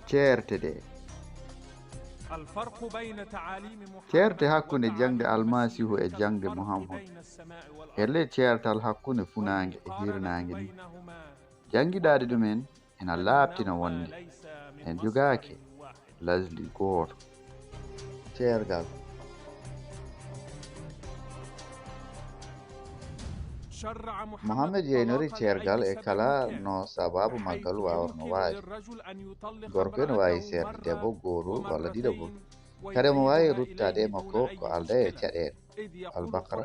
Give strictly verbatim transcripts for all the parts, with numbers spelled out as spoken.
Ceerte ɗe. Ceerte hakkunde jaŋde Almasiihu e jaŋde Muhammad. E ley ceertal hakkunde funaange e hiirnaange ni. Janngiɗaade ɗumen ena laaɓtina wonde en jogaaki lasli gooto. Ceergal. Mohammed yeynori ceergal e kala no sabaabu maggal waawatno waade. Gorko ene waawi seerde debbo gooto walla ɗiɗo boom. Kadi omo waawi ruttaade e makko ko alda e caɗeele. Al-Baqara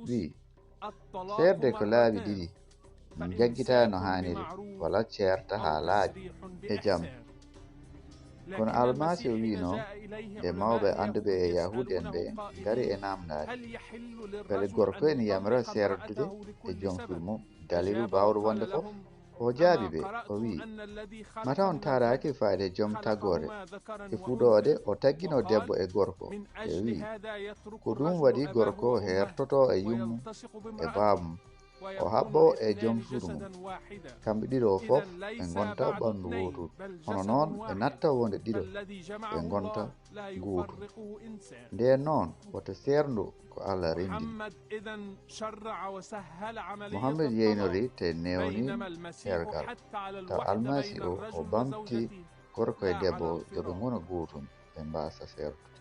wiyi, seerde ko laabi ɗiɗi, jaggita no haaniri, walla ceerta haa laaɓi e jam. Kono Almasiihu wiino, nde mawɓe annduɓe e Yahuud en ɓe ngari e naamndaade, mbele gorko ene yamira seerdude e joom suudu mum, daliilu baawɗo wonde fof? O jaabii ɓe, o wiyi, mata on taaraaki fayde joom taggoore e fuɗoode o tagginoo debbo e gorko, ɓe wiyi, ko ɗum waɗi gorko heertoto e yummum e baabum, o haɓɓo e joom suudu mum. Kamɓe ɗiɗo fof ɓe ngonta ɓanndu wootu, hono noon ɓe natta wonde ɗiɗo, ɓe ngonta gootu. Ndeen noon, woto seerndu ko Allah renndini. Muhammad yeynori te newni seergal, taw Almasiihu o, o ɓamti gorko e debbo yo ɓe ngona gootum, ɓe mbaasa seerdude.